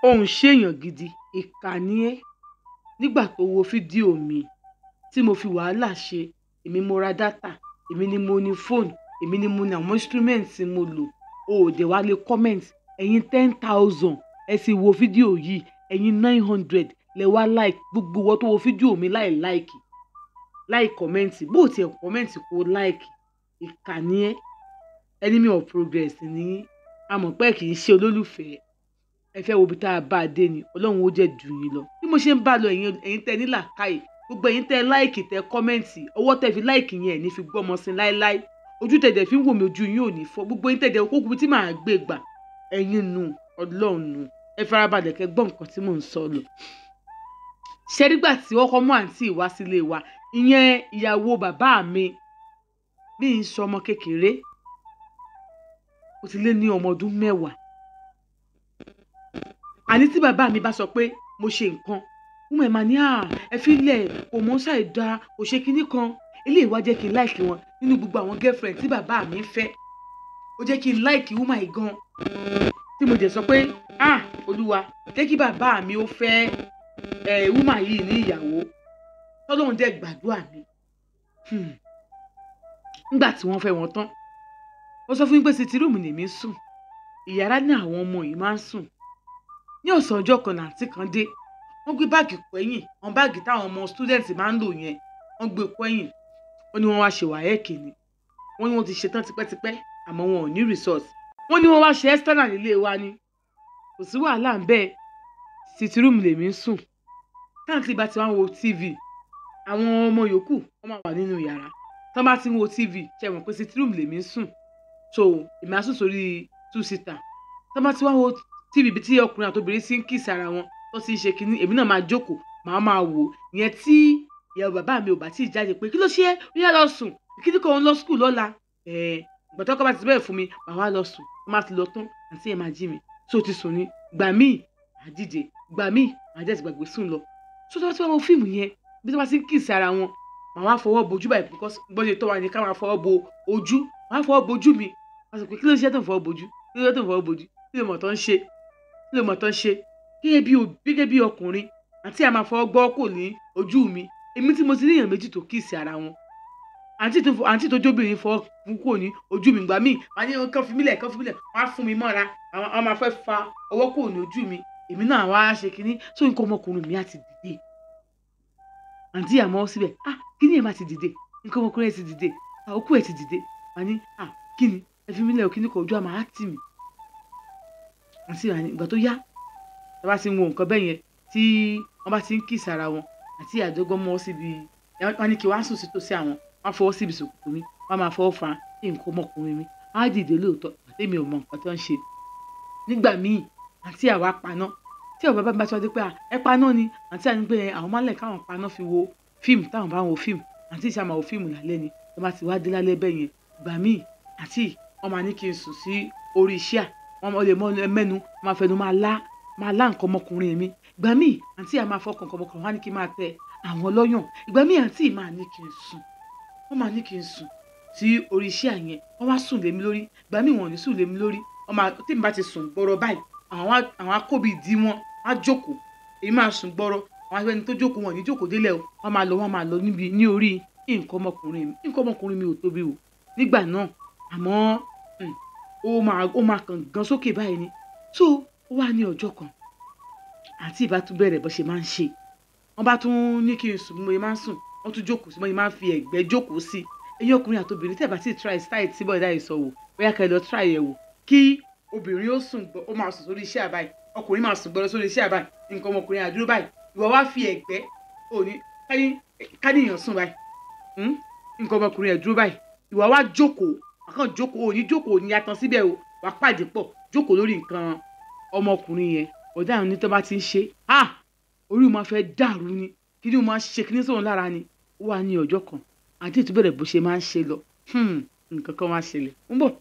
Òun ṣèèyàn gidi, ìkà ni ẹ́. Nígbà tó wo fídíò mi tí mo fi wàhálà ṣe, èmi mo ra data, èmi ni mo ní fóònù, èmi ni mo ní àwọn instrument tí mo lò. O ò dẹ̀ wá lè comment. Ẹ̀yin 10,000 ẹ sì wo fídíò yìí, ẹ̀yin 900 lẹ wá like. Gbogbo ìwọ tó wo fídíò mi láì like, láì comment, bó ti ẹ̀ comment kó like, ìkà ni ẹ́. Enemy of progress ni yín. A mọ̀ pé kì í ṣe olólùfẹ́. Ẹ fẹ́ wo ibi tá a bá dé ni, Ọlọ́run ó jẹ́ jù yín lọ. Bí mo ṣe ń bá lọ, ẹ̀yin tẹ ní làákàyè, gbogbo ẹ̀yin tẹ like, tẹ comment, ọwọ́ tẹ fi like yẹn ẹ̀ ní fi gbọ́mọ sí láéláé. Ojú tẹ dẹ̀ fi ń wò mí, ojú yín ò ní fọ́. Gbogbo ẹ̀yin tẹ dẹ̀ kókó tí màá gbé gbà, ẹ̀yin nu, Ọlọ́run nu. Ẹ farabalẹ̀ kẹ́ gbọ́ nǹkan tí mò ń sọ lọ. Ṣé nígbà tí wọ́n kọ́ mú àǹtí wá sílé wa, ìyẹn ìyàwó bàbá mi, bí n sọ ọmọ kékeré, ó ti lé ní ọmọ ọdún 10. Àní tí bàbá mi bá sọ pé mo ṣe nǹkan, wọ́n máa ní, à, ẹ fi lẹ̀, kò mọ̀ ṣàì dá, kò ṣe kinní kan. Eléyìí wá jẹ́ kí n like wọn nínú gbogbo àwọn girlfriend tí bàbá mi ń fẹ́. Ó jẹ́ kí n like woman yìí gan. Tí mo jẹ̀ sọ pé, ah, Olúwa, jẹ́ kí bàbá mi ó fẹ́, woman yìí ní ìyàwó. Ọlọ́run dẹ̀ gbàdúrà mi. Nígbà tí wọ́n fẹ́ wọn tán, ó sọ fún mi pé sitting room ni èmi ń sùn. Ìyàrá ní àwọn ọmọ yìí máa ń sùn. Ní ọ̀sán ọjọ́ kan, làǹtí kan dé. Wọ́n gbé báàgì kẹ́yìn, àwọn báàgì táwọn ọmọ student máa ń lò yẹn, wọ́n gbé kẹ́yìn. Wọ́n ní wọ́n wá ṣe WAEC ni. Wọ́n ní wọ́n ti ṣetán tipẹ́tipẹ́, àmọ́ wọn ò ní result. Wọ́n ní wọ́n wá ṣe external nílé wa ni. Kò sí wàhálà ń bẹ́ẹ̀. Sitting room lèmi ń sùn. Táǹtí bá ti wá ń wo TV, àwọn ọmọ yòókù wọ́n máa wà nínú yàrá. Tọ́ bá ti ń wo TV, ṣe mọ̀ pé sitting room lèmi ń sùn. So èmi á sùn sórí two seater. Tọ́ bá ti wá wo TV bí tí ọkùnrin àti obìnrin ti ń kiss ara wọn, tó ti ń ṣe kinní, èmi náà máa jókòó, màá máa wò. Ìyẹn tí ìyàwó bàbá mi ò bá tí ì jáde pé kí ló ṣe é, ó yá lọ sùn, kí ni kò ń lọ school lọ́la. Ìgbà tí ọkọ bá ti bẹ́ẹ̀ fún mi, màá wá lọ sùn. Wọ́n máa ti lọ tán, àǹtí yẹn máa jí mi. So ti sùn ni. Ìgbà míì, màá dìde. Ìgbà míì, màá dẹ̀ ti gbàgbé sùn lọ. So tí wọ́n ti wá wo fíìmù yẹn, bí wọ́n bá ti ń kiss ara wọn, màá wá fọwọ́ bojú báyìí because bó ṣe tọ́ wa ni ká máa fọwọ́ bo ojú. Màá fọwọ́ bojú mi. Wọ́n sọ pé kí ló ń ṣe tó ń fọwọ́ bojú? Kí ló ń ṣe tó ń fọwọ́ bojú? Kí ló mọ̀ tó ń ṣe? Kí ló mọ̀ tó ń ṣe? Gẹ́gẹ́ bí ọkùnrin, àǹtí a máa fọwọ́ gbọ́ kò ní ojú mi. Èmi tí mo ti ní èèyàn méjì tó kiss ara wọn. Àǹtí tó jóbìnrin fọwọ́ kò ní ojú mi. Ìgbà míì, màá ní kán fi mí lẹ̀, kán fi mí lẹ̀. Wọ́n á fún mi mọ́ra. Àwọn máa fẹ́ fa ọwọ́ kò ní ojú mi. Èmi náà wá ṣe kinní. So nǹkan ọmọkùnrin mi á ti dìde. Àǹtí àmọ́ síbẹ̀, ah, kíní ẹ̀ máa ti dìde. Nǹkan ọmọkùnrin ẹ̀ ti dìde. Ah, okó ẹ̀ ti dìde. Màá ní, ah, kíni? Ẹ fi mí lẹ̀ o, kíní kan ojú á máa tì mí. Àǹtí àní ìgbà tó yá, tí a bá ti ń wo nǹkan bẹ́ẹ̀ yẹn, tí wọ́n bá ti ń kiss ara wọn, àǹtí àdọ́gbọ́n mọ́ síbi, wọ́n ní kí wọ́n á sùn sí tòsí àwọn, wọ́n á fọwọ́ síbi ṣòkòtò mi, wọ́n á máa fọwọ́ fa nǹkan ọmọkùnrin mi. Á dìde lóòótọ́, àti èmi ò mọ nǹkan tó ń ṣe. Nígbà míì, àǹtí àwa paná. Tí àwọn bàbá mi bá ti wá dé pé, à, ẹ paná ni. Àǹtí àní pé àwọn máa ń like káwọn paná fi wo fíìmù, táwọn bá ń wo fíìmù. Àǹtí ṣá máa wo fíìmù lálẹ́ ni. Tí wọ́n bá ti wá dé lálẹ́ bẹ́ẹ̀ yẹn, ìgbà míì, àǹtí wọ́n máa ní kí n sùn sí orí chair. Wọ́n lè mọ́ mẹ́nu, wọ́n máa fẹnu máa lá nǹkan ọmọkùnrin mi. Ìgbà míì, àǹtí a máa fọkàn nǹkan ọmọkùnrin, wọ́n á ní kí n máa tẹ àwọn lọ́yàn. Ìgbà míì, àǹtí máa ní kí n sùn. Wọ́n máa ní kí n sùn sí orí chair yẹn. Wọ́n wá sùn lé mi lórí. Ìgbà míì wọ́n ò ní sùn lé mi lórí. Wọ́n máa, tí èmi bá ti sùn gbọ́rọ̀ báyìí, àwọn á kó bí ìdí wọn, wọ́n á jókòó. Èmi máa sùn gbọ́rọ̀. Àwọn ẹni tó jókòó wọn ò ní jókòó délẹ̀ o. Wọ́n máa lọ, wọ́n máa lọ níbi ní orí nǹkan ọmọkùnrin mi. Nǹkan ọmọkùnrin mi ò tóbi o nígbà náà. Àmọ́, ó máa kàn gan sókè báyìí ni. So ó wá ní ọjọ́ kan, àǹtí bá tún bẹ̀rẹ̀ bó ṣe máa ń ṣe. Wọ́n bá tún ní kí n sùn bí mo ṣe máa ń sùn. Wọ́n tún jókòó sí, bí wọ́n ṣe máa ń fi ẹ̀gbẹ́ jókòó sí. Ẹ̀yin ọkùnrin àti obìnrin tí ẹ bá ti try style tí bọ̀dá yìí sọ wò, bóyá kí ẹ lọ try ẹ wò. Kí obìnrin ó sùn gbọ́, ó máa sùn sórí chair báyìí. Ọkùnrin máa sùn gbọ́rọ̀ sórí chair báyìí. Nǹkan ọmọkùnrin á dúró báyìí. Ìwọ wá fi ẹ̀gbẹ́, ò ní, ká ní èèyàn sùn báyìí. Nǹkan ọmọkùnrin ẹ̀ dúró báyìí. Ìwọ wá jókòó, wà kàn jókòó, ò ní jókòó, ò ní yàtọ̀ síbẹ̀ o. Wà pàdé pọ̀, jókòó lórí nǹkan ọmọkùnrin yẹn. Bọ̀dá yẹn ní tí wọ́n bá ti ń ṣe, ah, orí ò máa fẹ́ dàrú ni. Kí ni ó máa ṣe kíní sóhun lára ni. Ó wá ní ọjọ́ kan, àǹtí tún bẹ̀rẹ̀ bó ṣe máa ń ṣe lọ. Nǹkan kan wá ṣẹlẹ̀. Ń bọ̀.